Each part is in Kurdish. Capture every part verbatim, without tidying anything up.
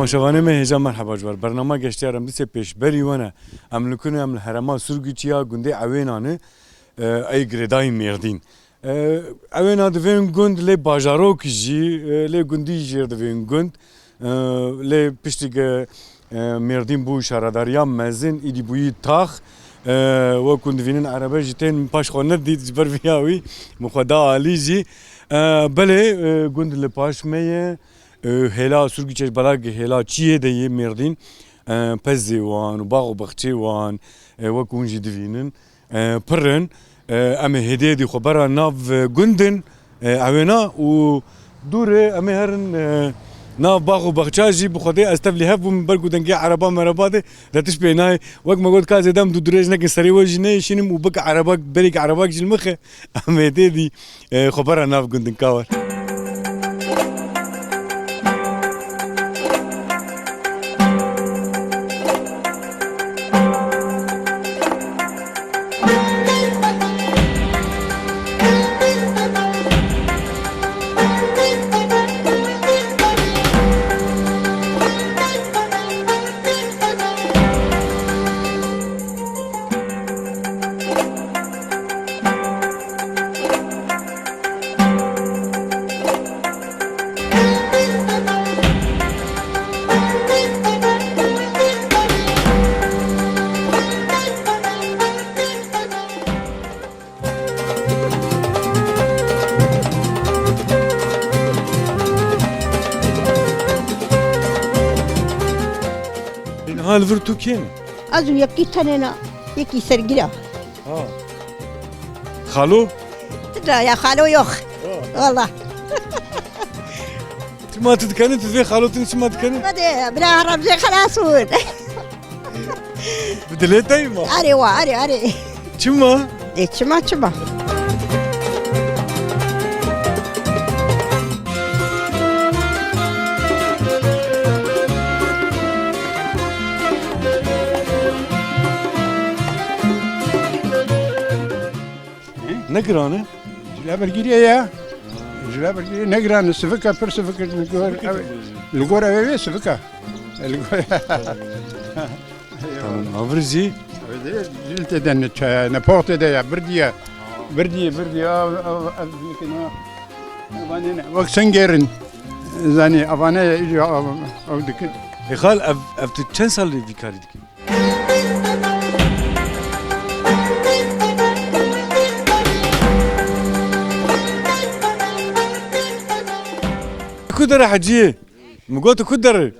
Temaşevanê me hêja merheba ji we re. Bernama Geştiyar em dîsê pêşberî we ne. Em li ku ne? Em li herêma Surgûçiya gundê Ewênan e, ey girêdayî Mêrdîn. E, Ewêna divên gund lê bajarok jî, e, lê gundî jî divên gund. E, lê piştî ke, e, Mêrdîn bû şaredariya mezin, îdî bûyî tax. E, wek hûn divînin erebe jî tên paş xwe nedît ji ber viya wî, min xwe da alî jî. E, belê, e, gund li paş me ye. E, hêla Surgûçê ji bela hêla çiyê de yê Mêrdîn, e, pezê wan û bax û bexçê wan, e, wek hûn jî divînin, e, pir in. E, em ê hêdî hêdî xwe bera nav, e, gundin, e, Ewêna û dûrê em ê herin, e, nav bax û bexça jî bi Xwedê ez tevlî hev bûm, ber ku dengê ereba mereba de, de tişt pê nayê. Wek me got, ka zêde em dû dirêj nekin, serê we jî neyêşînim û bike erebak, berîk erebak jî li min xe. Em ê dê dî, e, xwe bera nav gundin ka wer. Niha li vir tu kê ne? Ez û yekî tenê ne, yekî sergî ra. Ha. Xalo? Tira ya xalo yok. Ha. Valla. Çima tu dikenî, tu vê xalo tu çima dikenî? Hadi, bila haram jê xelas bûn. Bi dilê te yî ma? Erê wa, erê, erê. Çima? E, çima, çima? Ne giran e? Ji Lebergiriyê ye. Ji Lebergiriyê ne giran e, sivik e, pir sivik e, li gor, li gor ev ê sivik e. Li gor. Tamam, avir jî? Ev de jil tê de ne çaya, ne poxtê de ya, birdî ye. Birdî ye, birdî ye, ev, ev, ev, ev, evanê ne, wek singêrin. Zanî, avane ye, îca ev, ev dikin. Ê xal, ev, ev tu çend sal vî karî dikî? Ku dere Heciyê? Min got ku dere. Ya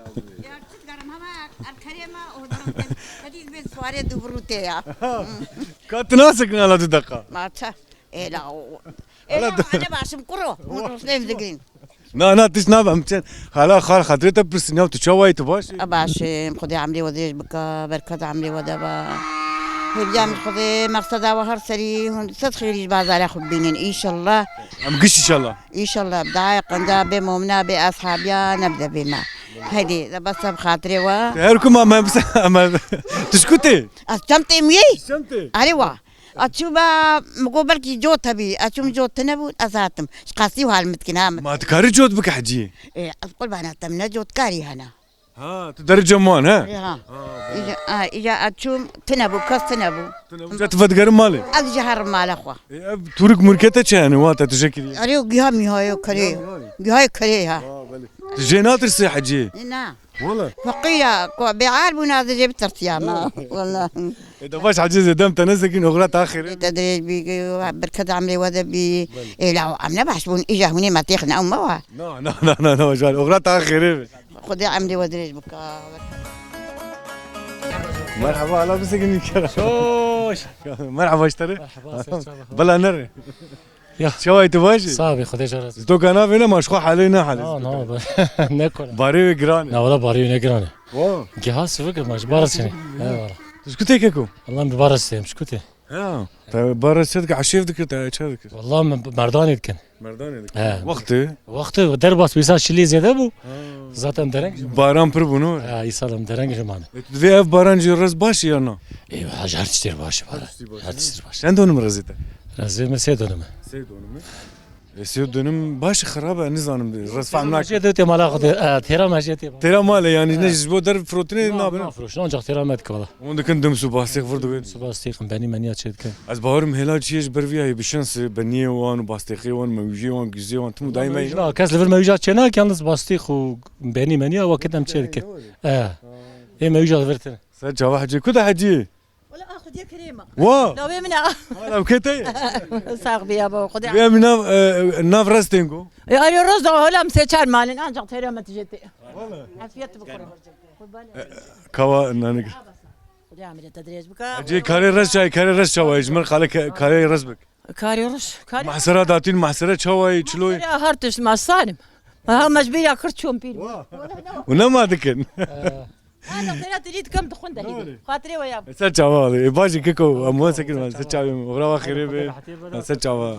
çi digerim, hema ev kerê me, o derim, hediz bên suarê du birûtê ya. Ka tu nasekin ala du deqa. Ma çi? Êla o. Êla o, ne başim kuro. Hûn rûsnê digirin. Na, na, tişt nabe, em çend. Xala, xal, xatirê te pirsin ya, tu çawa yî, tu baş î? E, baş im, Xwedê emrê we dirêj bike, berket emrê we de be. Hêviya min Xwedê, mexseda we her serî, hûn sed xêrî ji bazara xwe bibînin, înşallah. Em giş înşallah. Înşallah, bi dayê qenda, bê momina, bê eshabiya, nebde bê me. Hêdî, de bes e bi xatirê we. Her ku ma me bise, me, tu ji ku tê? Ez çem tê miyê? Çem tê? Erê wa. Açû ba, mi got belkî cot hebî. Açûm cot tine bû, ez hatim. Ji qasî û hal min dikin ha min. Ma dikarî cot bike Hecî? Ê, ez qurbana te, min ne cotkarî hene. Ha, tu derê cem wan, he? Ê, ha. Ha, belê. Îja, ha, îja açûm tine bû, kes tine bû. Tine bû, ca tu vedigerin malê? Ez ji herim mala xwe. Ê, ev tûrik mûrke te çi hene, wa te tu jê kirî? Erê, o giha mîha yo kerê. Giha mîha yo. Giha yo kerê ha. Ha, belê. Tu jê natirsî Hecî? Ê, na. Wala. Feqîra, ku bêar bûna, ez ê jê bitirsiya me. Wala. Wala. E, de baş Hecî, zêde em te nesekîn, oxira te xêrê. Te dirêj bî, berket emrê we de bî. Belê. Ê, la em ne baş bûn, îja hûnê me têxin, ew me wa. Na, na, na, na, na, baş, oxira te xêrê be. Xwedê emrê we dirêj bika. Merhaba, ala bisekîn kera. Hoş. Merhaba, ji te re. Merhaba, ser çava. Bela nere. Ya. Çawa yî, tu baş î? Sax bî, Xwedê jê razî. Ji doka navê ne, ma ji xwe halê ne halê. Na, na, ne kore. Barê wê giran e. Na, wala barê wê ne giran e. Wa. Giha sivik e, ma ji bara çêne. He, wala. Tu ji ku tê keko? Wala, min bi bara çê, em ji ku tê? Ya. Te bara çê dike, eşêv dikir, te çê dikir? Wala, min bi merdanê dikin. Merdanê dike. He. Wextê? Wextê derbas bû, îsal şilî zêde bû. Ha. Zaten dereng. Baran pir bû, no? Ha, îsal em dereng jî mane. E, tu divê ev baran jî rez baş ya na? Ê, her tiştê baş e, baran. Her tiştê baş. Her tiştê baş. Çend donim rezê te? Rezê me sê donim e. Sê donim e. E, sê û du nim baş xirab e, nizanim, rez fehm nakim. Mejê de tê mala xwe de, e, têra mejê tê. Têra malê, yani, ne ji bo der firotinê nabin. Nafroşin, ancak têra me dike valla. Hûn dikin dims û bastêx vir dibin. Dims û bastêx, benî meniya çê dikin. Ez bawerim hêla çiyê ji ber vî ya hê bi şens e, beniyê wan û bastêxê wan, mewîjê wan, gizê wan, tim û dayî me. Mewîj na, kes li vir mewîja çê nake, yalnız bastêx û benî meniya wekit em çê dikin. E, ê mewîja li vir tine. Ser çava hecî, ku da hecî? Wala a xwediyê kerê me. Wa! Navê min e. Wala, ew kê te ye? Sax bî ya bo, xwedê. Vê min nav, e, nav restên go. E, arê roz da hola em sê çar malin, ancak têra me tijê tê. Wala. Afiyet bikure. Kurban. E, kawa nanik. Xwedê amirê te dirêj bike. Cê karê rest çay, karê rest çawayê, ji min xale ke-, karê rest bik. Karê rest, karê. Mahsera datîn, mahsera çawayê, çiloyê. Mahsera her tişt, ma salim. Ha, mecbur ya kir çon pîr. Wa. Û nema dikin. E, Ana tera tirî dikim dixwin de hîvî. Xatirê we ya. Ser çava alî. E, bajî kiko, em wan sekin, ser çavê min. Xura wa xêrê be. Ser çava.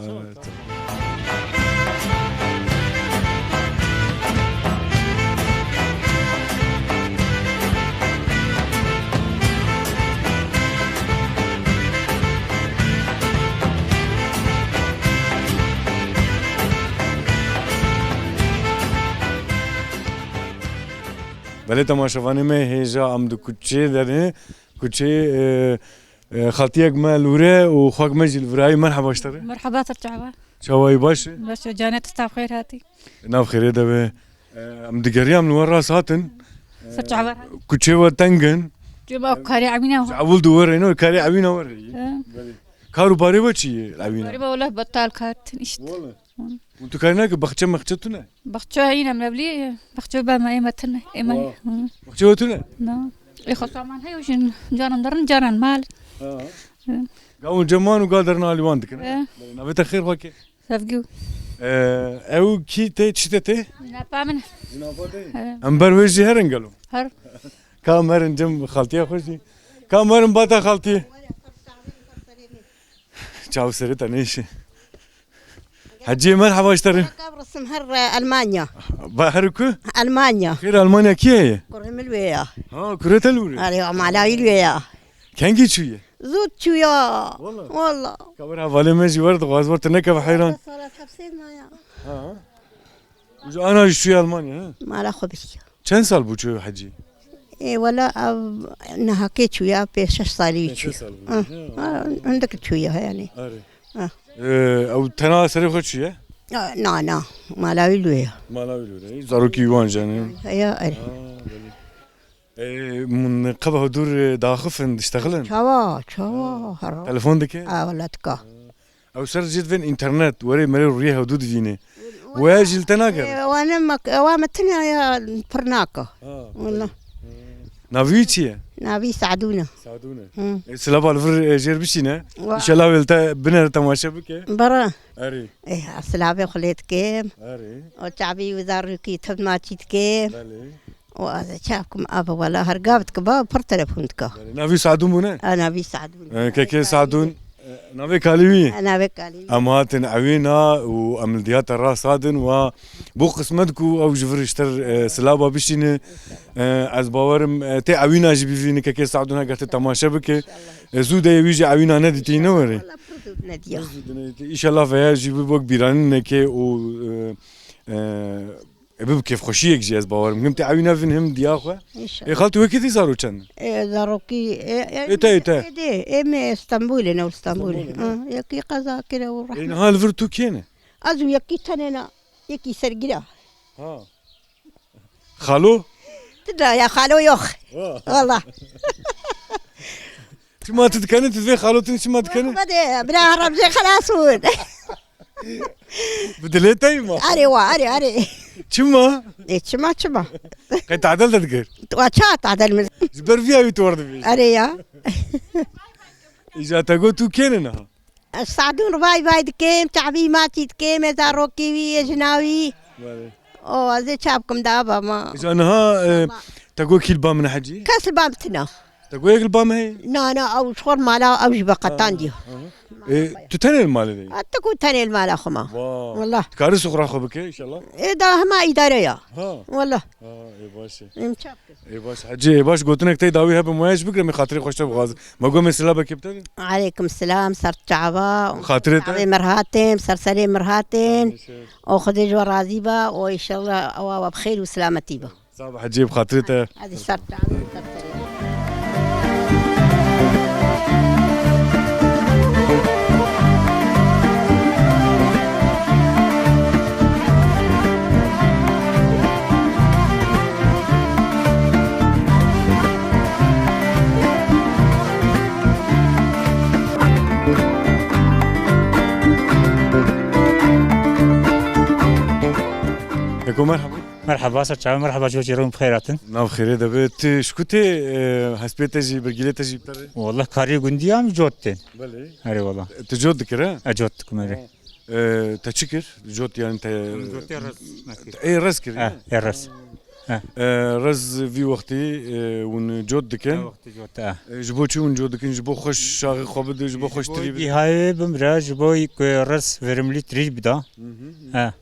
Belê temaşevanê me hêja em di kuçê de ne. Kuçê, e, e, xaltiyek me li wir e û xwek me jî li vir e. Merheba ji te re. Merheba, te çawa? Çawayî baş e? Baş e, canê te stav xêr hatî. Nav xêrê de be. E, em digeriya em li we rast hatin. Ser çawa? Kuçê we teng in. Cuba karê emîne. Ji ewil di wir e, no, karê emîne wir e. He. Belê. Kar û barê we çi ye, emîne? Barê we wele betal kar tin işte. Wele. Hı. Û tu karî nake, baxçe mexçe tune? Baxçe yine mevlî, baxçe ba me ême tune, ême. Wa. Hı. Baxçe we tune? Na. Ê xwe saman heye û jin canan derin, canan mal. Ha. Hı. Gavin ceman û ga derin alî wan dikin. Hı. Navê te xêr xwe ke. Sevgi. Ee, ew kî te, çi te te? Napa min. Napa te? Hı. Em ber wê jî herin gelo. Her. Ka merin cem xaltiya xwe jî. Ka merin bata xaltiyê. Çav serê te nêşe. Hecî, merhaba ji te re. Kabrisim her, e, Almanya. Ba her ku? Almanya. Xêr, Almanya kî ye? Kurê min wê ya. Ha, kurê te li wir e? Arê, mala wî wê ya. Kengî çûye? Zû çûya. Wala. Wala. Ka wir hevalê me jî wer dixwaz, wer te nekeve heyran. Sala tefsêr maya. Ha. Û ji ana jî çûye Almanya, he? Mala xwe biriya. Çend sal bû çûye hecî? Ê, wela ev nehakê çûya, pê şeş salî wî çûya. Pê şeş sal bû. Ha, ha, hindik çûya, he, yanî. Erê. Ha. Ee, ew tena serê xwe çûye? Na, na, na. Mala wî lû ye. Mala wî lû ye. Zarokî wan jî ne? Heya, erê. Ha, belê. Ee, min qebe hudûr, e, daxifin, diştexilin? Çawa, çawa, Ha. hera. Telefon dike? Ha, wela dika. Ew ser jê divên înternet, werê merê rûyê hewdû divîne. Weya jî li te nagere? Ê, wana mek-, ewa me tine ya pir naka. Ha, Wala. belê. Navî wî çi ye? Navî Sadûn e. Sadûn e. Hı. Ê, silava li vir, e, jêr bişîne. Wa- Înşallah wê li te binere temaşe bike. Bira. Erê. Ê, silavê xwe lê dikim. Erê. O çavî û zarokî tim maçî dikim. Belê. O ez ê çav kim, ava wala her gav dike, ba pir telefon dike. Belê. Navî Sadûn bûne? A, navî Sadûn. E, kekê Sadûn. E, navê kalî wî? E, navê kalî wî. Em hatin ewîna û em li diya te rast hadin wa bû qismet ku ew ji vir ji te re, e, silaba bişîne. E, ez bawerim, e, tê ewîna jî bivîne, kekê Sadûn heger te temaşe bike. E, zû de ye wî jî ewîna nedîtî ne were? Wala pir zû nediya. Pir zû de nedîtî. Înşallah veya jî bibe wek bîranînekê û, e, e, Ê, bi kêfxweşiyek jî ez bawer im. Him te ewî nevin him diya xwe. Înşallah. Ê, xaltî wekî tî zaro çend in? Ê, zarokî, ê, ê, Ê, te, ê, te. Ê, dê, ê, me Stenbolê ne, Stenbolê. Stenbolê ne. Ha, yekî qeza kire û Ê, rehmet. Niha li vir tu kê ne? Ez û yekî tenê ne, yekî sergira. Ha. Xalo? Tu da ya xalo yok. Ha. Valla. Çima tu dikene, tu vê xalo tu çima dikene? Hadi, bira Remzê xelas bûn. Bi dilê te ma? Arê wa, arê, arê. Çima? E, çima, çima? Qey tadel te dikir? Wa ça tadel min? Ji ber viya wî tu werdibî. Arê ya. Îja te got tu kêne niha? Ez Sadûn vay vay dikim, çavî maçî dikim, ê zarokî wî, ê jina wî. Belê. O, ez ê çav kim da ba ma. Îja niha, e, Ba. Te got kî li ba min hecî? Kes li ba min tina. Te got yek li ba min heye? Na, na, ew ji xwe mala, ew jî be qetandiya. Ha, ha. E, tu tenê li malê de yî? Ha, tu ku tenê li mala xwe ma. Wah. Wallah. Dikarî sifra xwe bike, inşallah. E, da hema îdare ya. Ha. Wallah. Ha, ê baş e. Em çap kir. Ê baş, Hecî, ê baş, gotinek tey dawî hebe, moya ji bikre, min xatirê xweş te bixwazim. Me got, min silav be kê bi te de? Aleykum selam, ser çava. Xatirê te? Çavê me rahat in, ser serê me rahat in. Ê, şer. O Xwedê ji we razî be, o inşallah ewa we bi xêr û selametî be. Sax be Hecî, bi xatirê te. Hadi ser çavê, ser serê. Eko, merhaba. Merhaba, ser çavan, merhaba, cihê rûn bi xêr hatin. Nav xêrê de be. Tu ji ku tê, e, hespê te jî, birgîlê te jî bi te re? Wallah, karê gundî ya em cot tên. Belê. Erê wallah. Tu cot dikir, he? E, cot dikim, erê. E, te çi kir? Cot yani te... Em cotê rez me kir. Ê, rez kir, e, ya? Ê, rez. E. E, rez vî wextî, e, hûn cot dikin? Vî wextî cot, e. E, ji bo çi hûn cot dikin? Ji bo xweş şaxê xwe bidin, ji bo xweştirî bidin? Ji bo bihayê bimre, ji bo ku rez verimlîtirî bida. Hı hı. E.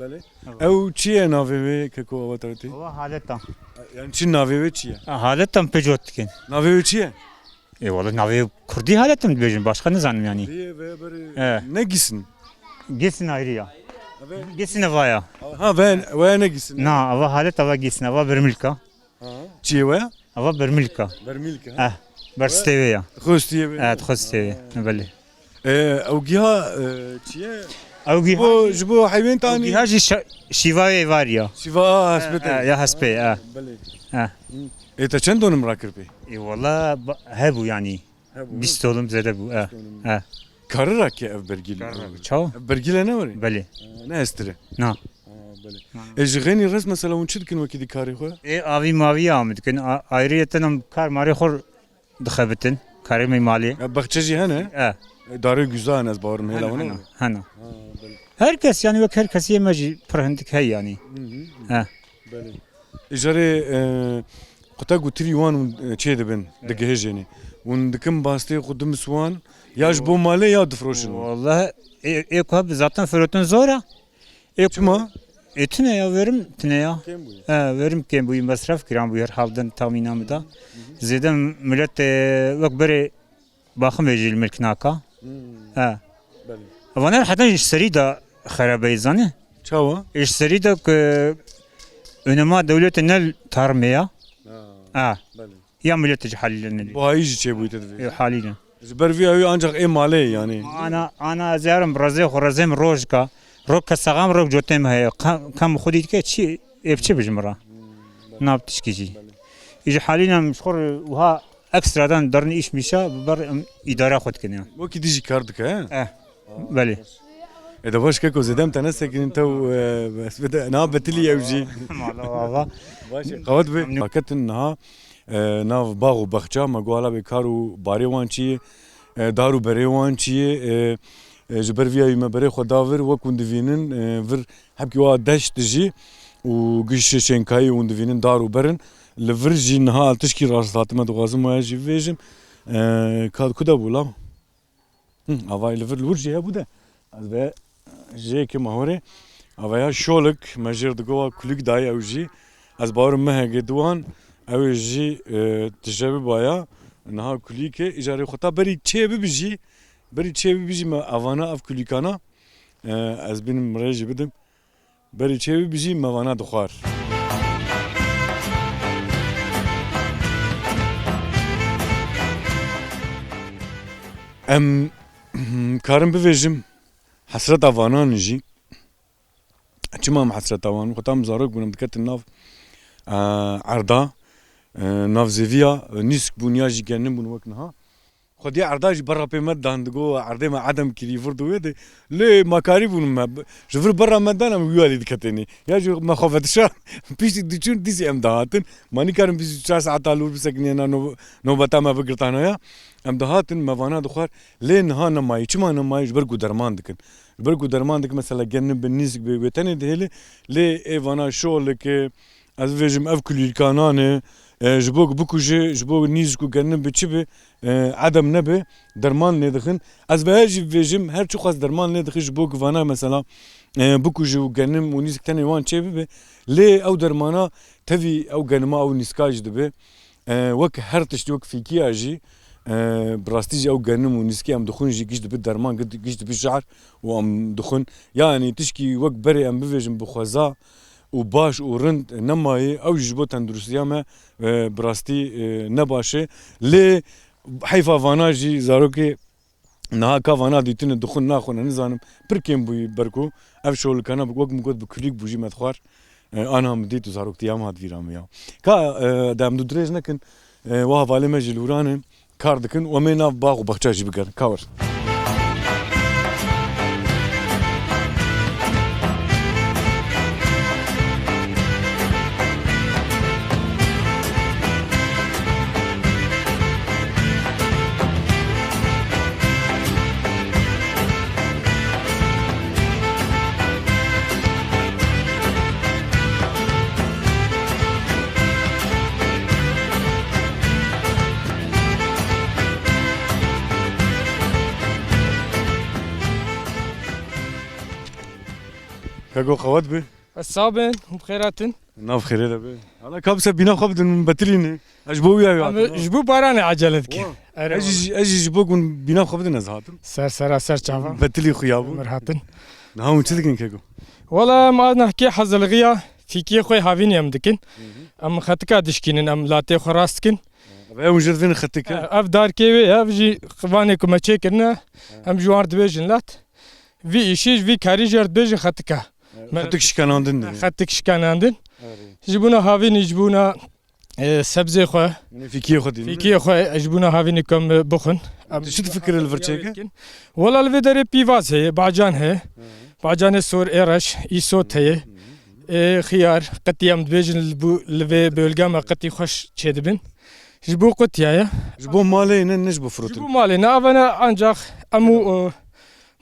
Belê. Evet. Ew çi ye navê wê, keko, ewa te wê tê? Ewa Haleta. Yani çi navê wê çi ye? Ha, Haleta em pê cot dikin. Navê wê çi ye? Ê, wala navê kurdî Haleta em dibêjin, başka nizanim yani. Vê, vê, berê, e, ne Gîsin? Gîsin ayrı ya. Eve? Gîsin eva ya. Ha, ve, ve ne Gîsin? Na, eva Haleta, eva Gîsin, eva Birmilka. Ha. Çi ye we? Eva Birmilka. Bermilka, ha? Eh, ber stêvê ya. Xwe stêvê. Eh, xwe stêvê. Ha. Belê. E, ew giha, e, çi ye? Ew giha... Ji bo, jî, ji bo heyvên tanî? Ew giha jî şa-, şîva êvar ya. Şîva, a, hespê te. Eh, eh, ya hespê, eh. Belê. Eh. Hı. E, te çend donim rakir pê? E, wala ba-, hebû yani. Hebû, bîst donim zêde bû, eh. Bîst donim. Eh. Kari rake ev bergîl? Kari rake. Çawa? Ev bergîle ne were? Belê. E, ne hestire? Na. Ha, belê. Na, na. E, ji xênî rez mesela hûn çi dikin wekî di karê xwe? Ê, avî mavî ya min dikin. A-, ayrıyeten em kar marê xwe dixebitin. Karê me malê. Ya, baxçe jî hene? E. E, darê güza hene, ez bawerim hêla hene, hene. Ha, belê. Her kes, yani wek her kesî me jî pir hindik hey yani. Hı hı. He. Belê. Îcarê, e, qutek û tirî wan hûn, e, çê dibin, evet, digihêjênê. Hûn dikin bastê xwe dimis wan, ya ji bo malê ya difroşin wan? Wallahî, ê, ê ku hebe zaten firotin zor e. Ê ku... Çima? Ê tune ya, verim tune ya. Kêm bûye. He, verim kêm bûye, mesref giran bûye, her hal din tamîna min da. Hı hı. Zêde millet, e, wek berê baxim vê jî li milk naka. Hmm. He. Belê. Evan her heta ji serî de xerabeyî zanî. Çawa? Ji serî de ku önema dewletê ne tarmê ya. Ha. Ha. Belê. Ya millet ji halîle ne. Buhayî jî çêbûyî te divê. Ê, halîle. Ji ber vî ew ancak ê malê yani. Ana, ana ez yarim rezê xwe, rezê min rojka. Rok kesaxam, rok cotê min heye. Ka-, kam xwedî dike çi, ê bi çi bijim ra? Hmm, belê. Nav tişkî jî. Belê. Î ji halîle min ji xwe re wiha ekstradan derin îş mîşa, bi ber em îdara xwe dikin ya. Wekî dijî kar dike, he? Eh, belê. E de baş keko, zêde em te nesekinin, te û, e, bes bide, niha betilî ew jî. Mala baba. Baş e, qewet be. Memnun. Paketin niha, e, nav bax û baxça, me got hala bê kar û barê wan çi ye, e, dar û berê wan çi ye, e, e, ji ber vîya wî me berê xwe da vir, wek hûn divînin, e, vir hebkî wa deşt jî û giş şênkayî hûn divînin dar û berin. Li vir jî niha tişkî rast hatime dixwazim waya jî bibêjim. E, ka ku de bû la? Hı, avayê li vir li wir jî hebû de. Ez vê jê kim ahorê. Avaya şolik me jêr digowa kulîk dayê ew jî. Ez bawerim mehekê diwan ew ê jî, e, tije bibaya. Niha kulîkê îcarê xwe ta berî çê bibijî. Berî çê bibijî me avana ev kulîkana. E, ez bînim rê jî bidim. Berî çê bibijî me vana dixwar. Em karin bivêjim hesreta vanan jî. Çima em hesreta wan? Xwe tam zarok bûn, em diketin nav, e, erda, e, nav zêviya, e, nîsk bûn ya jî genim bûn wek niha. Xwediyê erda jî berra pê me didan, digo, erdê me edem kirî, vir di wê de. Lê me karî bûn me, ji vir berra me didan, em wî alî diketênê. Ya jî me xwe vedişa, piştî diçûn, dîsî em dihatin. Me nikarin bîst û çar saeta li wir bisekinî, hena no-, nobeta me bigirtana ya. Em dihatin, me vana dixwar. Lê niha nemayî. Çima nemayî? Ji ber ku derman dikin. Ji ber ku derman dikin, mesela, genim bi nîsk bi wê tenê dihêlin. Lê ê vana şolike, ez bibêjim, ev kulîlkanan e, e, ji bo ku bikuje, ji bo nîsk û genim bi çi bi, e, edem nebe, derman lê dixin. Ez veya jî bibêjim, her çiqas derman lê dixin, ji bo ku vana mesela, e, bikuje û genim û nîsk tenê wan çê bibe. Lê ew dermana tevî ew genima ew nîska jî dibe. E, wek her tiştî, wek fîkiya jî, e, bi rastî jî ew genim û nîskî em dixwin jî giş dibe derman, gi-, giş dibe jehr û em dixwin. Yanî tişkî wek berê em bivêjin bi xweza û baş û rind nemayê, ew jî ji bo tenduristiya me, e, bi rastî, e, ne baş e. Lê heyfa vana jî zarokê niha ka vana dîtine dixwin naxwine nizanim pir kêm bûyî ber ku ev şolikana wek min got bi kulîk bû jî me dixwar. E, ana min dît û zaroktiya min hat vîra min ya. Ka, e, de em dû dirêj nekin, e, wa hevalê me jî li wira ne, kar dikin û em ê nav bax û baxça jî bigerin. Ka wir. Keko qewet bi. Ez sax bin, hûn bi xêr hatin. Nav xêrê de be. Hala ka bise bîna xwe bidin, min betilî ne. Ez ji bo wî ya Em hatim, ha. Ji bo baranê acele dike. Wa. Erê Ez jî, wala. Ez jî ji bo ku bîna xwe bidin ez hatim. Ser sera ser çava. Betilî xuya bû. Mir hatin. Niha hûn çi dikin keko? Wala em a nehkê hezilgiya fîkiyê xwe havînî em dikin. Hı hı. Em xetika dişkînin, em latê xwe rast dikin. Ev hûn jir vin xetike? Ev darkê wê ye, ev jî vanê ku me çêkirine. Hı. Em ji wan dibêjin lat. Vî îşî, vî karî jî dibêjin xetike. Xetik şikenandin dibe. Xetik şikenandin. Erê. Ji bona havînî, ji bona, e, sebzê xwe. Yanî fîkiyê xwe dîn. Fîkiyê xwe, e, ji bona havînî ku em, e, bixwin. Em Tu çi difikire li vir çêke? Wela li vê derê pîvaz heye, bacan heye. Hı. Bacanê sor, ê reş, îsot heye. Hı, hı, hı. E, xiyar, qitî em dibêjin li bo, li vê bölge me qitî xweş çêdibin. Ji bo qutiya ye. Ji bo malê ne, ne ji bo firotin. Ji bo malê ne, ava ne, ancax em û, e,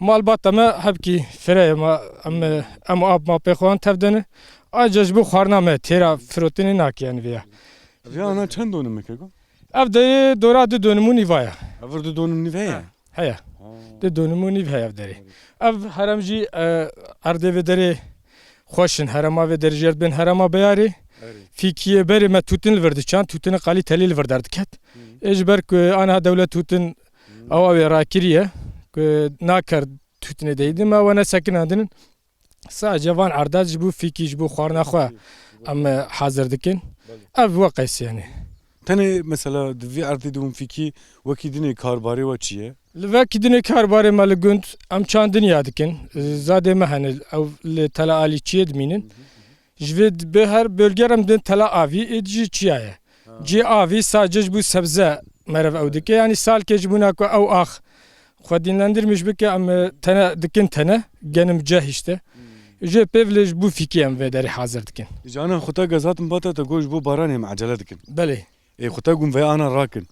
malbata me hebkî fire ye, ma, em, em û ap ma pê xwe wan tev dene. Ancax ji bo xwarina me têra firotinê nake, yanî vêya. Vêya ana çend donim e keko? Ev derê dora du donim û nîva ye. Ev du donim nîv heye? Ha, heye. Ha. Du donim û nîv heye ev derê. Ev herem jî, e, erdê vê derê xweş in, herema vê derê jê re dibên herema beyarê. Erê. Fîkiyê berê me tûtin li vir diçan, tûtinê qalî telî li vir derdiket. Hı. Ê ji ber ku aniha dewlet tûtin Hı. ewa wê rakiriye, ku naker tûtinê deyî din, me we nesekinandinin. Sadece van erda ji bo fîkî, ji bo xwarina xwe em, e, hazir dikin. Belê. Ev weqes yani. Tenê mesela di vî erdê de hûn fîkî wekî dinê karbarê we çi ye? Li vekî dinê karbarê me li gund em çandiniya dikin. Zadê me hene, ew li Tela Alî çiyê dimînin. Hı hı. Ji vê di-, bi her bölge re em din Tela Avî, ê dijî çiya ye. Ha. Cê avî sadece ji bo sebze merev ew dike. Yanî salkê ji bona ku ew ax xwe dinlendirmiş bike, em, e, tene dikin tene, genim ceh işte. Hmm. Jê pêv lê ji bo fîkê em vê derê hazir dikin. Canan xwe te gez hatin bata te got ji bo baranê em ecele dikin. Belê. Ê xwe te gun vê ana rakin.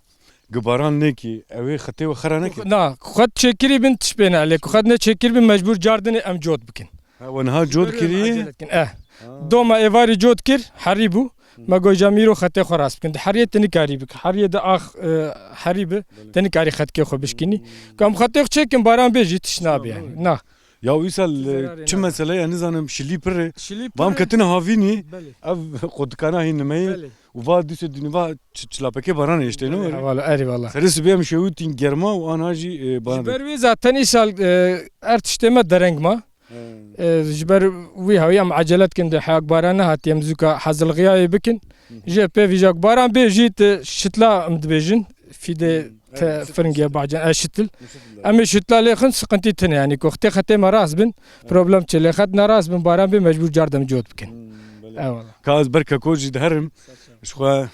Gi baran nekî, ew ê xetê we xera nekin. Na, xwet çêkirî bin tiş pê ne, lê ku xwet ne çêkir bin mecbûr cardinê em cot bikin. Ha, we niha cot kirî? Acele dikin, eh. Ha. Doma êvarî cot kir, herî bû. Me got, "Cem îro xetê xwe rast bikin." Di heriyê te nikarî bik. Heriyê de ax, e, herî bi, Belê. Te nikarî xetkê xwe bişkînî. Hmm. Ku em xetê xwe çêkin, baran bê jî tiş nabe yani. Na. Ya wîsal, Zararê çi nabe. Mesele ye, nizanim şilî pir e. Şilî pir e. Vam ketine havînî, Belê. Ev qotikana hîn nimeyî. Belê. Û va dîse dînî va ç-, çilapekê baran hêştê ne were. Eyvallah, eyvallah. Serê sibê em şewitîn germa û ana jî, e, baran Ji ber wê zaten îsal, e, her tiştê me dereng ma. He. E, ji ber wî hawî em ecele dikin, di heyak baran nehatiye, em zûka hezilxiyayê bikin. Hı hı. Jê pê vîja ku baran bê jî te şitla em dibêjin. Fîdê Hı. te Evet, firingiye şitil. Bacan, e, şitil. Şitil de. Em ê şitla lê xin, sıkıntı tine yani. Ku xetê xetê me rast bin, Evet. Problem çi lê xet ne rast bin, baran bê mecbûr car dem cot bikin. Hı, belê. Eyvallah. Ka ez ber keko jî diherim. Saçma. Ji xwe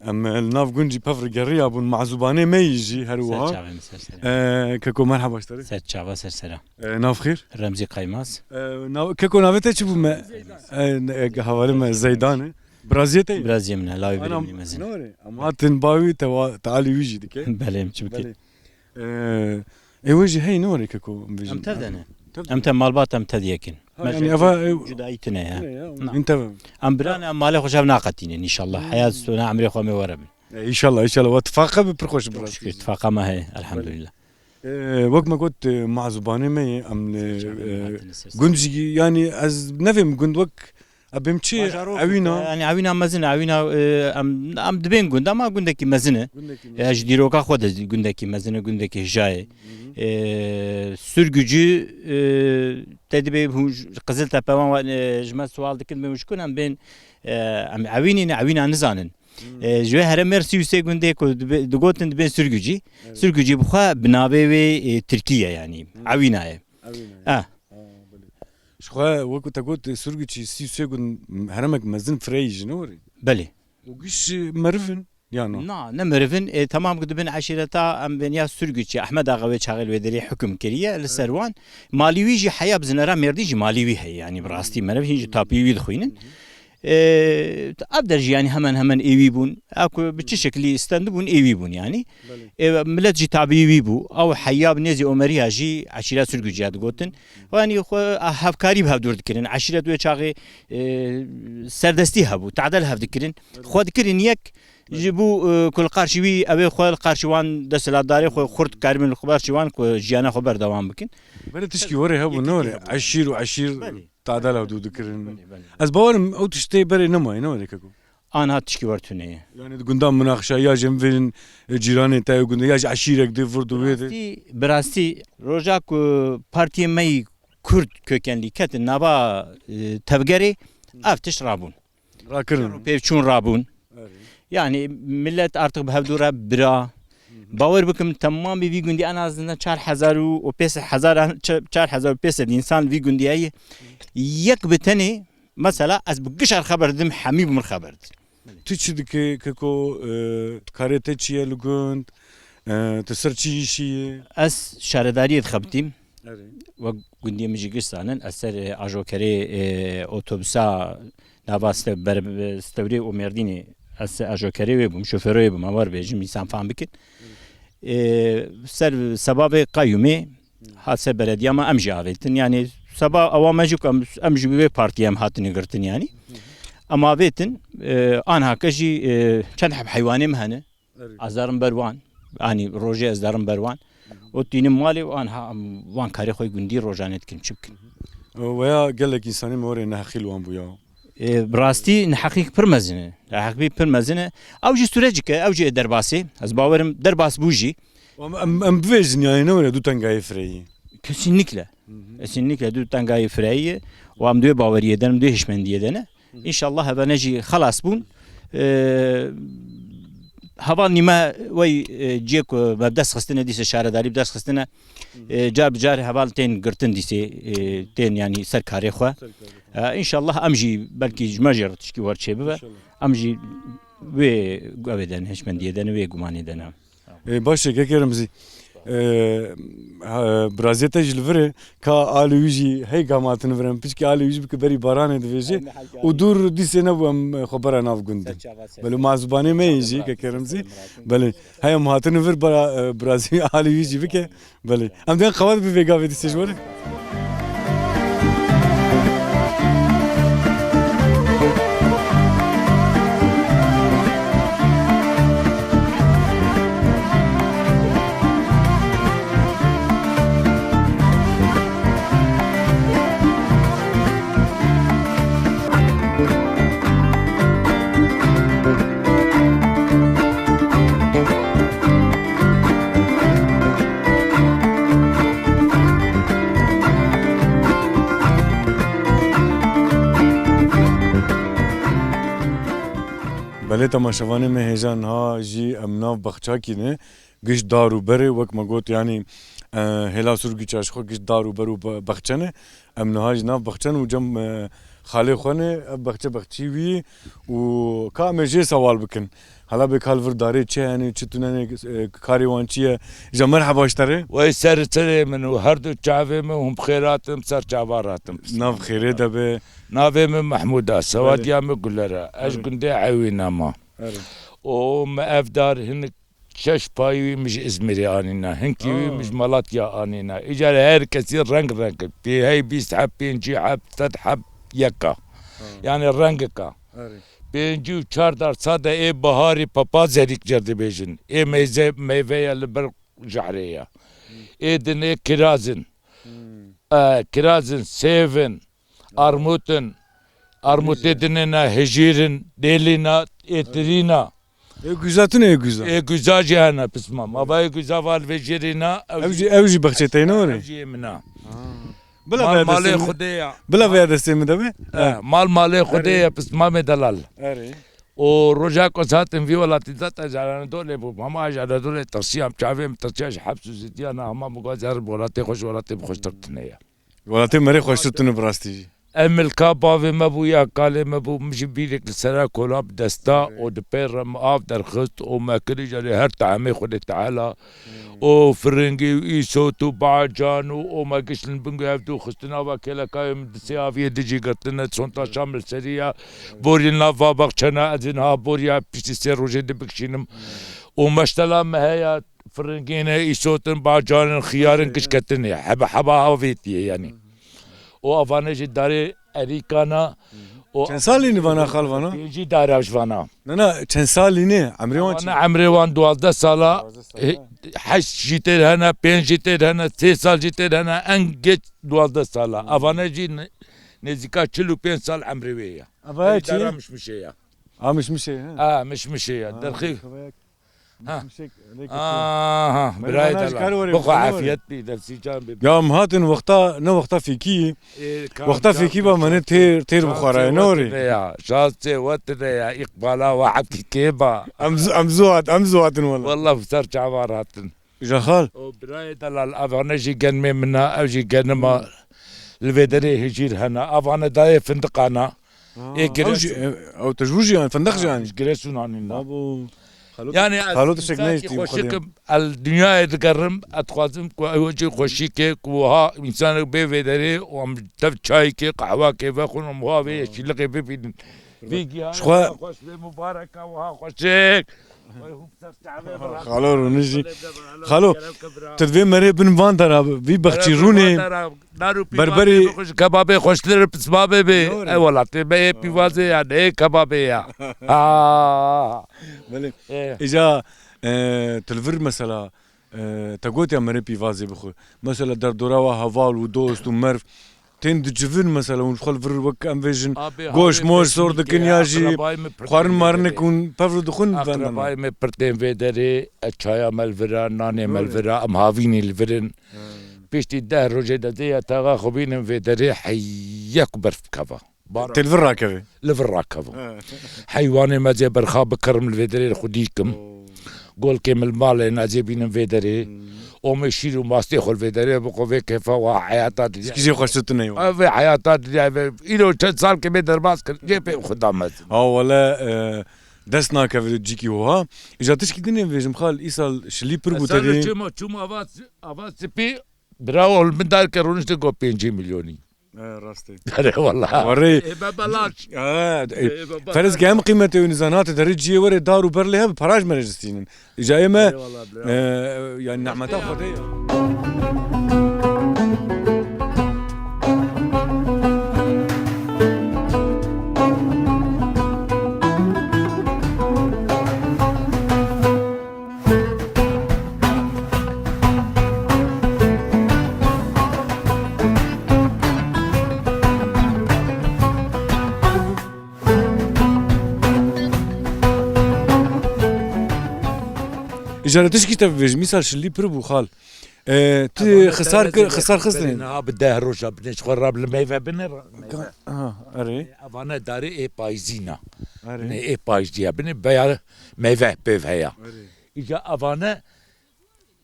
Em, e, li nav gund jî pevr geriya bûn, mazûbanê me yî jî her wiha. Ser çavê min, ser serê. E, keko, merhaba ji te re. Ser çava, ser sera. E, nav xêr? Remzî Kaymaz. E, nav, keko, navê te çi bû me? Zeydan. E, ne, e, hevalê me Zeydan e. Biraziyê te ye? Biraziyê min e, lawê birê min e mezin. Nore, em hatin bawî te wa, te alî wî jî dike. Belê, em çi bikin? Belê. E, ê we jî hey nore keko, em vêjin. Em tev de ne. Tev de. Em te malbat, em te diyekin. Ha, yani eva, e, cudayî tune ye. Ne ya, Na. Hîn tevim. Em bira ne, em malê xwe ji hev naqetînin înşallah. Hmm. Heya sona emrê xwe me were bin. E, înşallah, înşallah. Wa tifaqa bi pir xweş bi Çok rastî. Şükür, tifaqa me heye, elhamdülillah. E, wek me got, e, mazûbanê me ye, em, e, Çok şükür, e, hatin ses. Gund jî, yani ez nevêm gund wek, e, bêm çi, Bajarok, ewîna. Yani ewîna mezin e, ewîna, e, em, em dibên gund, ama gundekî mezin e. Gundekî mezin. E, ji dîroka xwe de gundekî mezin e, gundekî hijayê. Hı hı. E, Sürgücü, e, te dibê hûn ji Qiziltepe wan, e, ji me sual dikin, bê hûn ji ku ne, em bên, e, em ewînî ne, ewîna nizanin. Hmm. E, ji wê herêmê re sî û sê gundê ku dibe-, digotin dibên Sürgücü. Evet. Sürgücü bi xwe bi navê wê, e, Tirkî ye, yani. Hmm. Ewîna ye. Ewîna ye. Eh. Ha, belê. Ji xwe wekî te got, Sürgücü sî û sê gund, herêmek mezin fireyî jî ne werî? Belê. Û giş, e, meriv in? Ya no? Na, ne meriv in, e, temam ku dibin eşîreta, em bên ya Sürgüç ya Ehmed Axa wê çaxê li wê derê hukm kiriye li ser wan. Malî wî jî heya bi zinera Mêrdîn jî malî wî heye, yani bi rastî meriv hîn ji tapî wî dixwînin. E, ev der jî yani hemen hemen êwî bûn. A ku bi çi şeklî stendibûn êwî bûn yani. Belê. E, millet jî tabî wî bû. Ew heya bi nêzî Omeriya jî eşîra Sürgücî ya digotin. Yani xwe, a, hevkarî bi hev dûr dikirin. Eşîret wê çaxê, e, serdestî hebû, tade li hev dikirin. Belê. Xwe dikirin yek, Ji bo, e, ku li qarşî wî, ew ê xwe li qarşî wan desthilatdarê xwe xurt karibin li qarşî wan ku jiyana xwe berdewam bikin. Belê tişkî werê hebû, ne werê? Eşîr û eşîr tadel hevdû dikirin. Belê, belê. Ez bawerim ew tiştê berê nemaye, ne werê keko? Anha tişkî wer tune ye. Yani di gundan minaqişa ya ji em vêrin, e, cîranê te gundê ya ji eşîrek dê vir û wê dê. Bi rastî, bi rastî roja ku partiyê me yî Kurd kökenlî ketin nava, e, tevgerê, ev tişt rabûn. Rakirin. Şer û pêvçûn rabûn. Erê. Yani millet artık bi hevdû re bira. Hı hı. Bawer bikim temamê vî gundî en azından çar hezar û pênc sed hezar, çar hezar û pênc sed însan vî gundî heye. Yek bi tenê mesela ez bi gişar xeber didim, hemî bi min xeber didin. Tu çi dikê keko, e, karê te çi ye li gund? E, tu ser çi îşî yî? Ez şaredariyê dixebitîm. Erê. Wek gundiyê min jî giş zanin, ez ser, e, ajokerê, e, otobüsa nava Ste-, ber-, Stewrê û Mêrdînê, ez ser ajokerê wê bûm, şofêro wê bûm, em wer bêjim, însan fam bikin. E, ser sebabê qeyûmê hat ser belediya me, em jî avêtin. Yani seba ewa me jî ku em, em jî bi vê partiyê em hatine girtin yani. Em avêtin, e, anhake jî, e, çend heb heywanê me hene. Erê. Ez derim ber wan. Anî rojê ez derim ber wan. Hı hı. Û tînim malê û anha em wan karê xwe gundî rojanê dikin, çi bikin? Hı hı. Weya gelek însanê me werê neheqî li wan bûya. E, bi rastî neheqî pir mezin e. Neheqî pir mezin e. Ew jî sûrecik e, ew jî ê derbasê. Ez bawerim derbas bû jî. Em, em, em bivêjin yani ne were du tengayê fireyî. Kesinlikle. Hı hı. Kesinlikle du tengayê fireyî ye. Û em duê baweriyê de ne, em duê hişmendiyê de ne. Hı hı. Înşallah hevene jî xelas bûn. Ee, heval nîme wey, e, ciyê ku me bi dest xistine dîse şaredarî bi dest xistine. Hı hı. E, car bi car heval tên girtin dîse, e, tên yani ser karê xwe. Ser karê xwe. E, înşallah em jî belkî ji me jî re tişkî wer çê bibe. Înşallah. Em jî wê gavê de ne, hişmendiyê de ne, wê gumanê de ne. Ê, baş e, kekê Remzî. Ê, ha, biraziyê te jî li vir e, ka alî wî jî hey ka hatin vir em, piçkî alî wî jî bike berî baranê divêje. Û dûr dîsê nebû em, e, xwe bera nav gund. Belê mazûbanê me yê jî, kekê Remzî. Belê, hey em hatin vir bera, e, birazî alî wî jî bike. Belê. Em dê qewet bi vê gavê dîsê ji we re. Belê temaşevanê me hêja niha jî em nav baxçakî ne. Giş dar û berê, wek me got, yanî, e, hêla Sûrgûça ji xwe giş dar û ber û be-, bexçe ne. Em niha ji nav bexçe ne û cem, e, xalê xwe ne, ev bexçe bexçî wî û ka em ê jê sewal bikin. Hela bê ka li vir darê çi hene, çi tune ne, e, karê wan çi ye? Îja merheba ji te re. Wey ser serê min û her du çavê min hûn bi xêr hatin, ser çava ratin. Nav xêrê de be. Navê min Mehmûd e, sewadiya min Guler e. Ez gundê Ewîna me. Erê. Û me ev dar hinek şeş payî wî min ji Îzmîrê anîna, hinkî wî Ha. min ji Malatya anîna. Îcar her kesî reng reng. Pê hey bîst heb, pêncî heb, sed heb yeka. Ha. Yani rengika. Erê. Pêncî û çar dersa de ê biharî papazerîk cer dibêjin. Ê meyze, meyve ye li ber jehrê ye. Ê din ê kiraz in. Hmm. E, kiraz in, sêv in, armût in. Armûtê dinê ne, hijîr in, dêlîna, êtirîna. Ê guza tune ê guza. Ê guza jî hene pisma. Ma va ê guza va li vê jêrîna, ew Ew jî, jî, ew jî bexçê te ne ew orê? Jî yê min a. Ha. Bila Mal vêya malê destê min. Xwedê ya. Bila vêya destê min de be. Eh, Ha. mal malê Xwedê Erê. ya pisma me delal. Erê. O roja ku ez hatim vî welatî zaten ji Anadolê bûm. Hema ji Anadolê tirsiyam, çavê min tirsiya ji heps û zîdiyana, hema min got, "Zer welatê xwe, ji welatê min xweştir tune ye." Welatê me rê xweştir tune bi rastî jî. Ev milka bavê me bû ya kalê me bû, min ji bîrek li sera kola bi desta û di pê re min av derxist û me kirî jarê her tehemê Xwedê Teala û firingî û îsot û bacan û, û me gişt li bin hev du xistin ava kêleka wê min di sê aviyê di jî girtine, sontaşa min li serî ya, borî nav va baxçena, ez ê niha boriya piştî sê rojê di bikişînim. Û meştela me heya, firingî ne, îsot in, bacan in, xiyar in, giş ketine. Heba, heba avêtiye yani. Û avane jî darê erîkana. Û Çend salî ne vana xal vana? Pêncî dara ji vana. Na, na, çend salî ne? Emrê wan çi? Vana emrê wan duwazdeh sala. Duwazdeh sala. He-, heşt jî têr hene, pênc jî têr hene, sê sal jî têr hene, en geç duwazdeh sala. Avane jî ne-, nêzîka çil û pênc sal emrê wê ye. Avaya Ev çi? Dara mişmişê ye. A mişmişê, he? A, mişmişê ye. Ha, Derxî. Avaya Ha. Aha, birayê delal. Bixwe afiyet bî, destî can bî. Ya em hatin wexta, ne wexta fêkî. Wexta fêkî ba me ne têr, têr bixwaraye, ne orê? Ya, şansê we tine ya, îqbala we hepkî kê ba. Em zu-, em zû hat, em zû hatin wela. Wela bi ser çavan hatin. Îja xal. O birayê delal, avane jî genimê min a, ew jî genima. Li vê derê hijîr hena, avane dayê findiqana. Ha, Ê ew jî, Giresun. Ew te ji wir jî yani, findiq jî yani. Ji Giresun anîn. Abo. Yani ez Xalo, tu şek insanekî neyî xweşik Xwedê. Im, el dinyayê digerim, ez dixwazim ku ew jî xweşik e, ku wiha însanek bê vê derê û em tev çayekê, qehwakê vexwin û em wiha vê yeşîlixê bibînin. Vî giyanê Ji xwe wiha xweş bê, mubareka wiha xweşik. Vay hûn ser çavê bira. Xalo, rûnî jî. Xalo, Xalo, kerem ke bira. Tu divê merê bin van dara, vî bexçî Kerem rûnê. Van dara. Nar û pîvazê Berberî bixwe ji kebabê xweştir pismamê bê. Doğru. E welatê me yê pîvazê ya, ne yê kebabê ya. Ha. Belê. E. Îca, e, tu li vir mesela, e, te gotiya merê pîvazê bixwe. Mesela derdora wa heval û dost û merv tên dicivin mesela hûn ji xwe li vir wek em vêjin Abi, goş halê moş zor dikin ya jî xwarin marinik hûn pev re dixwin. Akrabay me pir tên vê derê, e, çaya me li vir a, nanê me li vir a, em havînî li vir in. Piştî deh rojê de dê ya taxa xwe bînin vê derê heye ku berf bikeva. Bar Tê li vir rakeve. Li vir rakeve. He. Heywanê me zê berxa bikirim li vê derê xwe dîkim. Oo. Golkê min li malê ne zê bînim vê derê. Hmm. Omê şîr û mastê xwe li vê derê bixwe vê kêfa wa heyata dinya. Tişkî jê xweştir tune yo. Ev vê heyata dinya vê. Îro çend sal ke bê derbas kir, cê pê xwe da mezin. Ha wele, e, dest nakeve cîkî wiha. Îja tişkî din ê bêjim xal, îsal şilî pir bû te dê. Çûma, çûma ava, ava spî, bira ol min dar ke rûnişte got pêncî milyonî. E, rast e. Erê wala. Warê. E, be belaş. E, e, E, be belaş. Ferz ke em qîmetê wî nizan hate derê ciyê were dar û ber lê hebe paraj me re jistînin. Îca ê me, Eyvallah, bira. E, yani nehmeta Xwedê ya. Îcara tişkî te bibêjim, îsal şilî pir bû xal. E, tu xisar kir, xisar xistine. Niha bi deh roja binê ji xwe rab li meyve bine ra-, meyve. Ha, erê. Evane darê ê payîzîna. Erê. Binê ê payîzî ya. Binê beya meyve pêv heya. Erê. Îca evane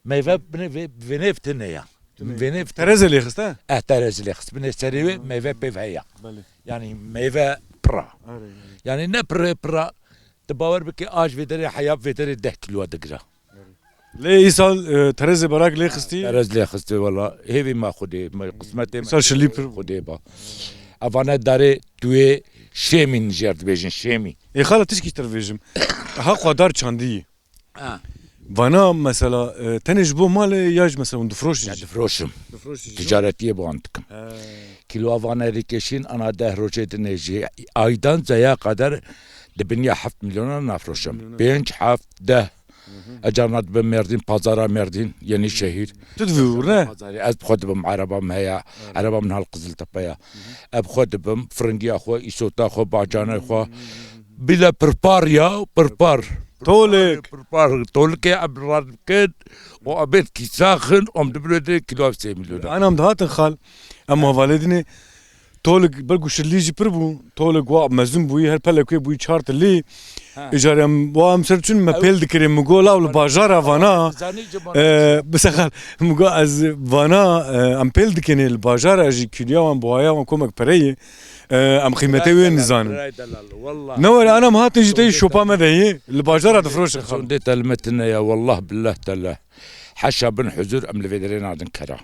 meyve binê vê, vênê tune ya. Tune. Vênê Tereze lê xist, ha? Eh, tereze lê xist. Binê serê wê meyve pêv heya. Belê. Yani meyve pira. Erê, erê. Yani ne pire pira. Tu bawer bike, aj vê derê, heya vê derê deh kilo digira. Lê îsal, e, terezê berak lê xistî? Terez lê xistî wala. Hêvî ma Xwedê, ma qismetê ma Îsal şilî pir. Xwedê ba. Evane darê tu yê şêmî nijer dibêjin, şêmî. Ê xala tişkî te bêjim. Ha xwe dar çandî. Ha. Vana mesela, e, tenê ji bo malê ya jî mesela hûn difroşin Ya jî? Difroşim. Difroşin jî? Ticaretiyê bi wan dikim. He. Kîloa vana rêkeşîn ana deh rojê dinê jî aydan zeya qeder di binya heft milyona nafroşim. Milyona. Pênc, heft, deh. Hı hı. Ecarna dibim Mêrdîn, pazara Mêrdîn, Yenîşehîr. Tu divî wir ne? Pazarê, ez bi xwe dibim, ereba min heye, Evet. ereba min hal Qiziltepe ya. Hı hı. Ez bi xwe dibim, firingiya xwe, îsota xwe, bacana xwe. Hı hı. Bile pirpar ya, pirpar. Tolek. Pirpar, tolike em rar dikin, o abêt kîsa xin, om dibirê de kilo sê milyon. Anam dihatin xal, em hevalê dinê, tolek belku şirlî jî pir bû, tolek wa mezin bûyî, her pelekê bûyî çar tilî. Ha. Îcar em, wa em ser çûn me Ew- pêl dikirê, min got, law li bajara vana, Zanî cima- e, bi se xal, min got, ez vana, e, em pêl dikinê li bajara jî kîliya wan, buhaya wan komek pereyê, e, em qîmetê wê nizanin. Biray delal, wallah. Ne were, anam hatin jî tey şopa me de yê, li bajara difroşin xal. Sondê te li me tine ya, wallah billah tele. Heşa bin huzur em li vê derê nadin kera.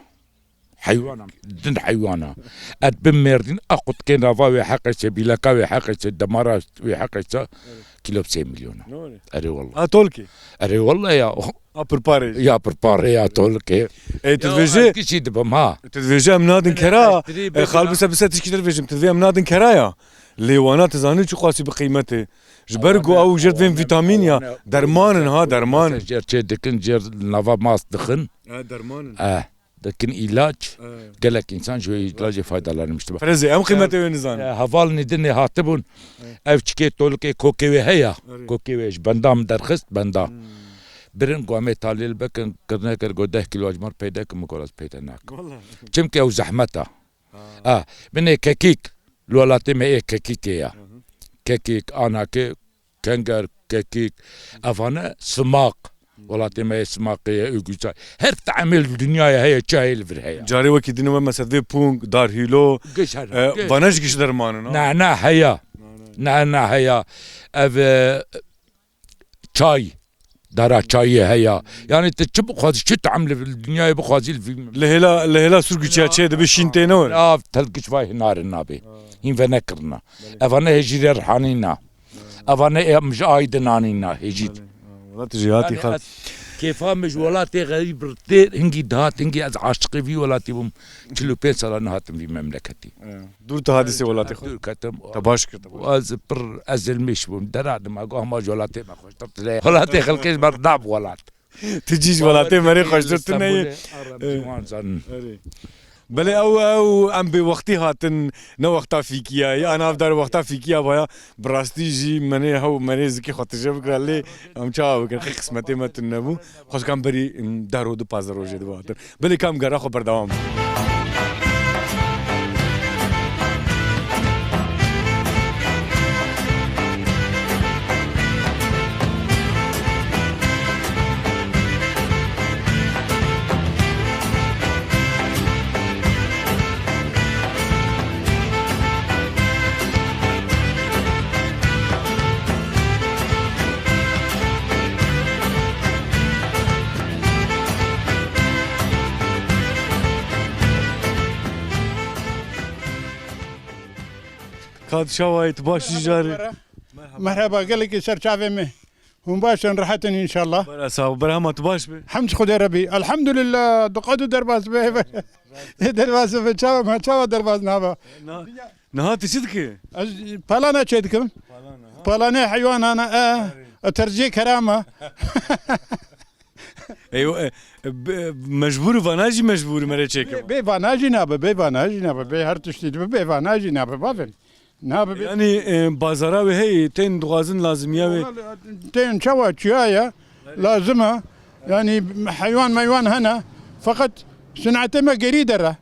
Heywana, din heywana. Et bin Mêrdîn, a qutkê nava wê heqê se, bîleka wê heqê se, demara wê heqê se, kilo sê milyona. Ne were? Erê wallah. Ha, tolkê? Erê wallah ya. A pirparê. Ya pirparê ya tolkê. Ê, tu Ya, dibêje, ez kişî dibim ha. Tu dibêje em nadin kera. Elektriği E, xal bile- bise, bise tişkî te dibêjim. Tu dibê em nadin kera ya. Lê wana tu zanî çi qasî bi qîmetê. Ji ber ku Wana, ew jêr divên wana, vîtamîn ya. wana. Derman in ha, derman in. Jêr çê dikin, jêr nava mas dixin. E, derman in. E, dikin îlaç. E. Gelek însan ji wê îlacê faydalanmişti. Perezê, em qîmetê wê nizanin. E, heval nîdinê hatibûn. E. Ev çikê tolikê kokê wê heya. Erê. Kokê wê ji benda min derxist, benda. Hmm. Birin ku em ê talîl bikin, kirine kir, got deh kilo ji min peyde kin, min got ez peyde nakim. Wala. Çimkî ew zehmet e. Ha. A, binê kekîk, li welatê me ê kekîkê ya. Hı hı. Kekîk, anakê, kenger, kekîk, evane simaq. Welatê me yê simaqê ye, û güzel. Her teamê li dinyayê heye, çi heye li vir heye. Carê wekî dinê we mesela vê pûng, darhîlo, Giş her, e, giş. vane jî giş derman in, ha? Ne, ne, heye. Ne, ne. Ne, ne, heye. Ev, e, çay, dara çayê heye. Yani tu çi bixwazî, çi tam li dinyayê bixwazî li vî Li hêla, li hêla sûrgûçiya çê dibe şîn tê ne were? Av telgiş vay hinarin nabe. Ha. Hîn ve nekirina. Belê. Evane hêjîrê rihanîna. Ha. Evane em ji ay dinanîna hêjî. Belê. Ha, wela tu jî hatî Yanî xal. ez kêfa min ji welatê xerîb tê, hingî dihat, hingî ez aşiqê vî welatî bûm. Çil û pênc sala nehatim vî memleketî. Evet. Dûr tu hadîsê welatê xwe. Dûr ketim. Te baş kir, te baş. Ez pir ezilmiş bûm. Deradim, ego hema ji welatê me xweştir tine. Welatê xelkê ji me nab welat. Tu cî ji welatê me rê xweştir tine yê. Stenbolê, Arem, Evet. Ciwan zanin. Erê. Belê ew, ew em bê wextî hatin, ne wexta fîkiya. Ya navdar wexta fîkiya baya. Bi rastî jî menê hew, menê zikê xwe tije bikira lê em çawa bikin? Xê qismetê me tune bû. Xwezkan berî, em, deh roj, du pazdeh rojê dibe hatin. Belê kam gera xwe berdewam bikin. Ka tu çawa yî, tu baş î carî? Merhaba, gelekî ser çavê me. Hûn baş in, rehet in înşallah. Bera sağ ol, berhema tu baş be. Hemd Xwedê Rebî. Elhamdülillah, diqet û derbas be. Derbas be, çawa me, çawa derbas nabe? Na, niha tu çi dikî? Ez palana çê dikim. Palana, ha. Palanê heywanana, e, e, tercihê kerama. Ey, e, e, be-, mecbûr, vana jî mecbûr, merê çêkim. Bê, bê vana jî nabe, bê vana jî nabe, bê her tiştî dibe, bê vana jî nabe, bavên. Nabe bê. Yani, e, bazara wê heye, tên dixwazin lazimiya wê. Wala, tên çawa çiya ya, lazim e. Yani, heywan meywan hene, feqet sinetê me gerî dere.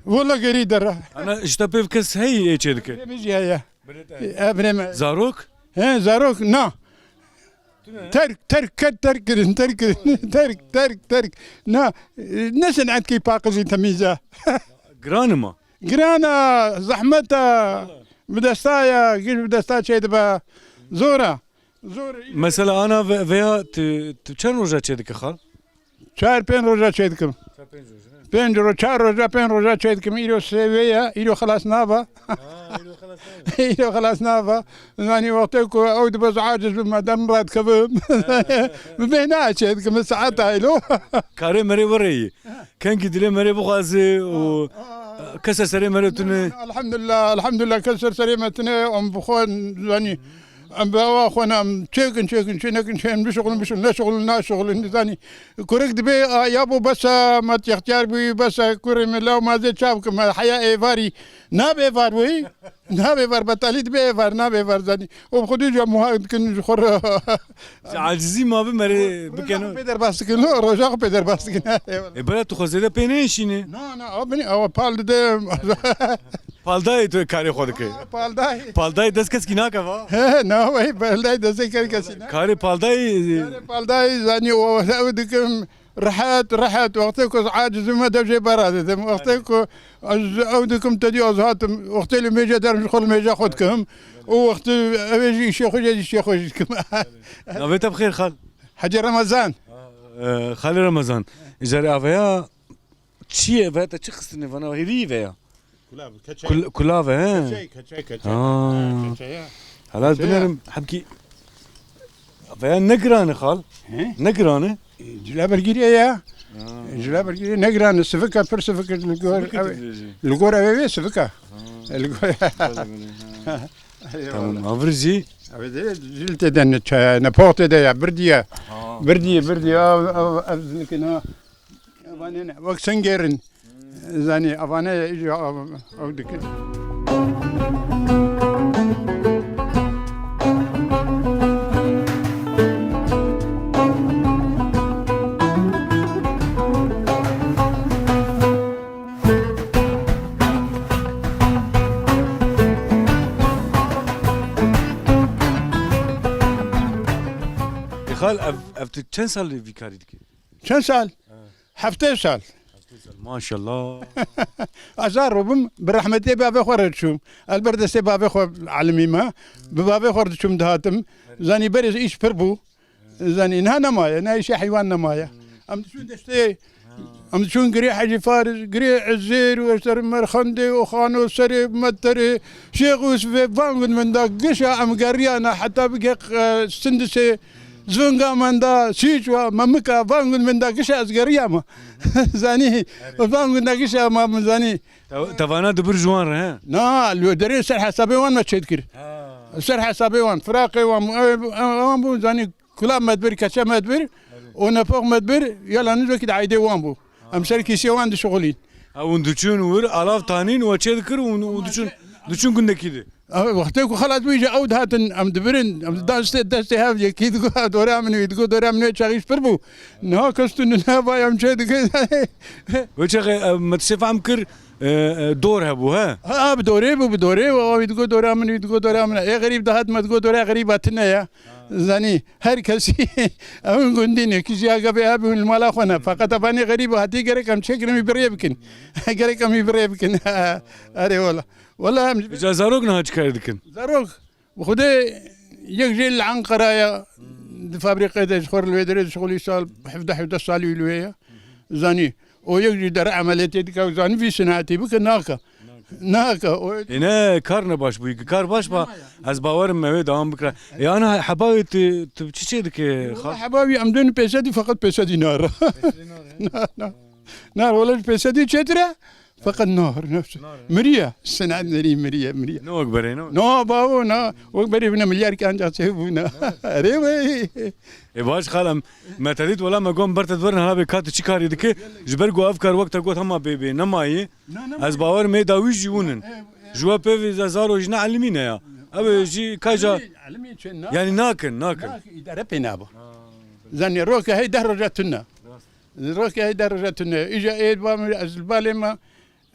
Wala gerî dere. Ana, ji te pêv kes heye ê çê dike? Birê min jî heye. Birê te heye. E, birê me. Zarok? He, zarok, na. Terk, terk, ket, terk kirin, terk kirin. Terk, terk, terk. Na, e, ne senetkî paqijî temîz e. Giran e ma? Giran e, zehmet e. Bi desta ye, giş bi desta çê dibe. Zor e. Zor e. Mesela ana ve-, veya tu, tu çend roja çê dike xal? Çar pênc roja çê dikim. Çar Pênc roj, çar roja, pênc roja çêdikim. Îro sê wê ye, îro xilas nava. Ha, îro xilas nava. Îro xilas nava. Zanî wextê ku ew dibe ez aciz bim, me dem radikevim. Bi bêhna çêdikim, saeta îlo. Karê merê wereyî. Kengî dilê merê bixwaze û kese serê merê tune. Elhamdulillah, elhamdulillah, kes ser serê me tune, em bi xwe zanî. Em bi awa xwe ne, em çêkin, çêkin, çê nekin, çê em bişuxulin, bişuxulin, neşuxulin, naşuxulin, zanî. Kurik dibê, a, ya bo besa, me yextiyar bûyî, besa kurê me, law ma zê çav kim, me heya êvarî. Nabê êvar wî, nabê êvar, betalî dibê êvar, nabê êvar, zanî. Û bi xwe dû ca muha dikin ji xwe re. Ji acizî ma bi merê bikeno. Roja xwe pê derbas dikin, roja xwe pê derbas dikin. Eyvallah. E, bira tu xwe zêde pê nêşînî? Na, na, awa binî, awa pal dide. Paldayê tu karê xwe dike. Paldayê. Paldayê dest keskî nake va? He, na, wey, paldayê destê keskî nake. Karê paldayê. Karê paldayê zanî, o, ew dikim, rehet, rehet. Wextê ku ez aciz im, me dev jê bera didim. Wextê ku ez ew dikim, te dî ez hatim. Wextê li mêje derim, ji xwe li mêje xwe dikim. Û wextê ew ê jî îşê xwe jê, îşê xwe jî dikim. Navê te bi xêr xal? Hecî Remezan. Ee, Xalê Remezan. Îcarê aveya çi ye? Veya te çi xistinê vana? Hêvî veya? Kulav, keçe. Kul-, kulav e, he? Keçe, keçe, keçe. Ha. Ha, keçe ya. Hala ez binerim, hebkî veya ne giran e xal? He? Ne giran e? E, cila bergîrê ya. Ha. E, cila bergîrê ne giran e, sivik e, pir sivik e, li gor, sivik e, ev, tu dibêjî, li gor ev ê sivik e. Ha. E, li gor. Belê, belê, ha. Eyvallah. Tamam, avrizî. Ev de cil tê de ne çaya, ne pox tê de ya, birdî ye. Ha. Birdî ye, birdî ye, ev, ev, ev zinikina. Evanê ne, wek singêr in. Zanî, evanê îca ev, ew dikin. Xal, ev, ev tu çend sal vî karî dikî? Çend sal? He. Heftê sal. Heftê sal. Maşallah. Ez zar bûm, bi rehmetê bavê xwe re diçûm. Ez ber destê bavê xwe elimî me. Bi bavê xwe re diçûm dihatim. Zanî berê îş pir bû. Zanî niha nemaye, ne îşê heywan nemaye. Em diçûn destê, em diçûn girê Hecî Faris, girê Ezêr û Eser Merxendê û Xano Serê, Meterê, Şêx Yûsifê, van gund min da gişa em geriyana heta bige, e, Sindisê. Zunga menda, Sîçwa, Memika, van gund menda gişa ez geriyama. Zanî, van gunda gişa ma min zanî. Te-, tevana dibir ji wan re, he? Na, li derê ser hesabê wan me çêdikir. Ha. Ser hesabê wan, firaqê wan, ew, ew, wan bû, zanî, kulav me dibir, keçe me dibir, û nepox me dibir, yala nizokî di aydê wan bû. Em ser kîsê wan dişixulîn. Ha, hûn diçûn wir, alav tanîn, we çêdikir, hûn, hûn diçûn, diçûn gundekî di. Ew, wextê ku xelas bû, îca ew dihatin, em dibirin, em didan destê, destê hev, yekî digo, "Dora min wî", digo, "Dora min wê", çaxî ji pir bû. Niha kes tu nine vay em çê dikin. Wê çaxê, e, me tiştê fehm kir, e, e, dor hebû, he? Ha, ha, bi dorê bû, bi dorê, û wî digo, "Dora min", wî digo, "Dora min". Ê xerîb dihat me digo, "Dora xerîba tune ye." Zanî, her kesî, ew in gundî ne, kî jî agavê hebû li mala xwe ne. Feqet evanê xerîb hatî gerek em çêkirin wî bi rê bikin. Gerek em wî bi rê bikin. Erê wela. Wela em Îca zarok niha çi karê dikin? Zarok, bi Xwedê yek jê li Enqeraya di fabrîqê de ji xwe re li wê derê dişixulî, sal hevdeh hevdeh salî wî li wê ye. Zanî, o yek jî dere emeliyatê dike, zanî vî sinetî bike, nake. Nake, o Ê ne, kar ne baş bûyî, kar baş ba, ez bawerim me wê dewam bikira. Ê ana hebawê tu, tu çi çê dike? Wala xal? Hebawî em dûn pêsedî, feqet pêsedî nare. Na, na. Na, wala ji pêsedî çêtir e. Feqet nar, ne. Nar e. Miriye. Senet nerî miriye, miriye. Ne wek berê, ne wek? Na, bavo, na. Wek berê bûne milyar ki ancak çê bûne. Erê wey. Ê baş xalem, me te dît, wela me got ber te dibirin, hala bê ka tu çi karî dike? Ji ber ku ev kar wek te got hema bê bê nemayî. Na, na, ez bawer me da wî jî hûn in. E, e. Ji we pê vî ze zaro jî ne elimî ne ya. Ew ê jî ka ca, elimî, elimî çi na? Yanî nakin, nakin. Nak, îdare pê nabo. Zanî roke hey deh roja tune. Roke hey deh roja tune. Îca ê ba min, ez li balê me,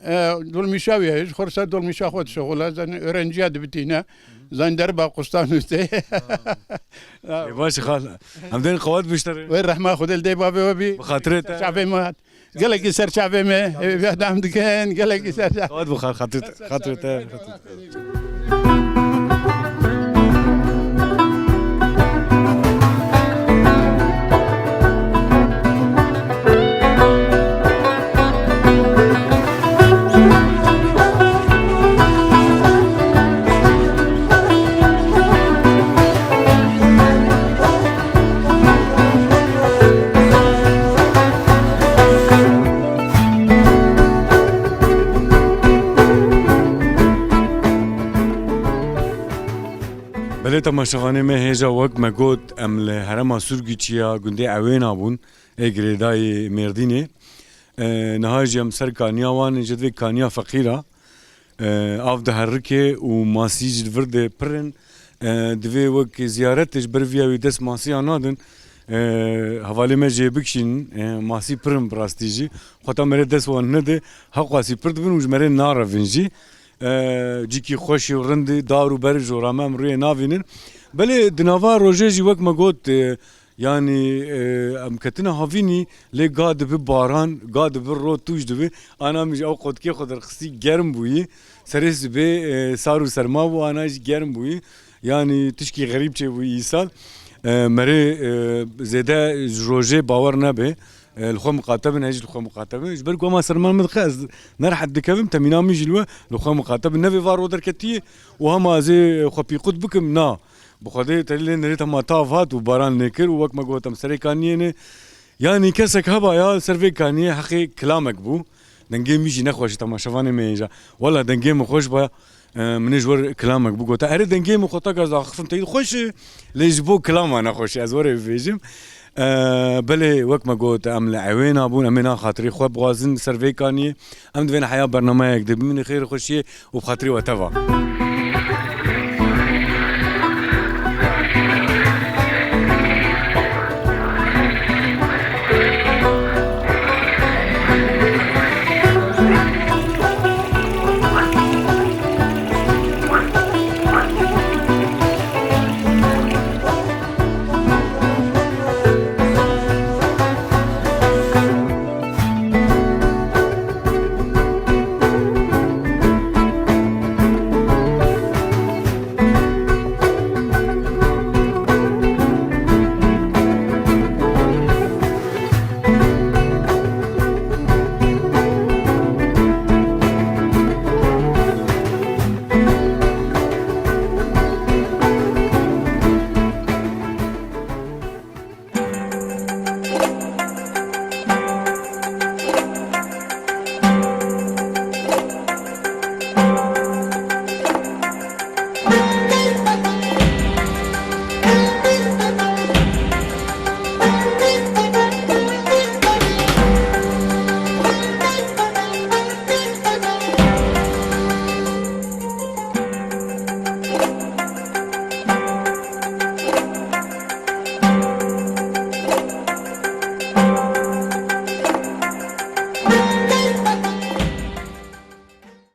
e, dolmîşa wî heye. Ji xwe ser dolmîşa xwe dişixule. Zanî öğrenciya dibitîne. Zanî derba qustan û tê. Ê, baş e xal. Em dên qewet bişterin. Wê rehma Xwedê li dê bavê we bî. Bi xatirê te. Çavê me hat. Gelekî ser çavê me, hêvî dam dikin, gelekî ser çavê. Qewet bû xal, xatir te, xatir te, xatir te. Temaşevanê me hêja wek me got, em li herêma Sûrgûçiya gundê Ewêna bûn, ê girêdayî Mêrdînê. E, niha jî em ser kaniya wan in, ji divê kaniya feqîra. E, av diherike û masî jî li vir de pir in. E, divê wek ziyaretê ji ber viya wî dest masiya nadin. E, hevalê me jê bikişînin, e, masî pir in bi rastî jî. Xweta merê dest wan nede, heqwasî pir dibin û ji merê narevin jî. E, cîkî xweş û rind e, dar û ber jora me em rûyê navînin. Belê di nava rojê jî wek me got, e, yanî, e, em ketine havînî, lê ga dibi baran, ga dibi ro tûj dibi. Ana min jî ew qotkê xwe derxistî, germ bûyî. Serê sibê, e, sar û serma bû, ana jî germ bûyî. Yanî tişkî xerîb çêbûyî îsal. E, merê, e, zêde ji rojê bawer nebe. E, li xwe miqate bin, ez jî li xwe miqate bin. Ji ber ku hema serman min dixe, ez nerehet dikevim, temîna min jî li we, li xwe miqate bin. Ne vê va ro derketiyê û hema ez ê xwe pîqut bikim, na. Bi Xwedê terî lê nerê tema tav hat û baran lê kir û wek me got em serê kaniyê ne. Yanî kesek heba ya ser vê kaniyê heqê kilamek bû. Dengê min jî nexweş e, temaşevanê me hêja. Wela dengê min xweş ba, e, min ê ji we re kilamek bigota. Erê, dengê min xwe taka ez axifim teyî xweş e, lê ji bo kilama nexweş e, ez were bibêjim. E, belê wek me got, em li Ewêna bûn, em ê niha xatirê xwe bixwazin ser vê kaniyê. Em divên heya bernameyek de bimînin xêr û xweşiyê û bi xatirê we teva.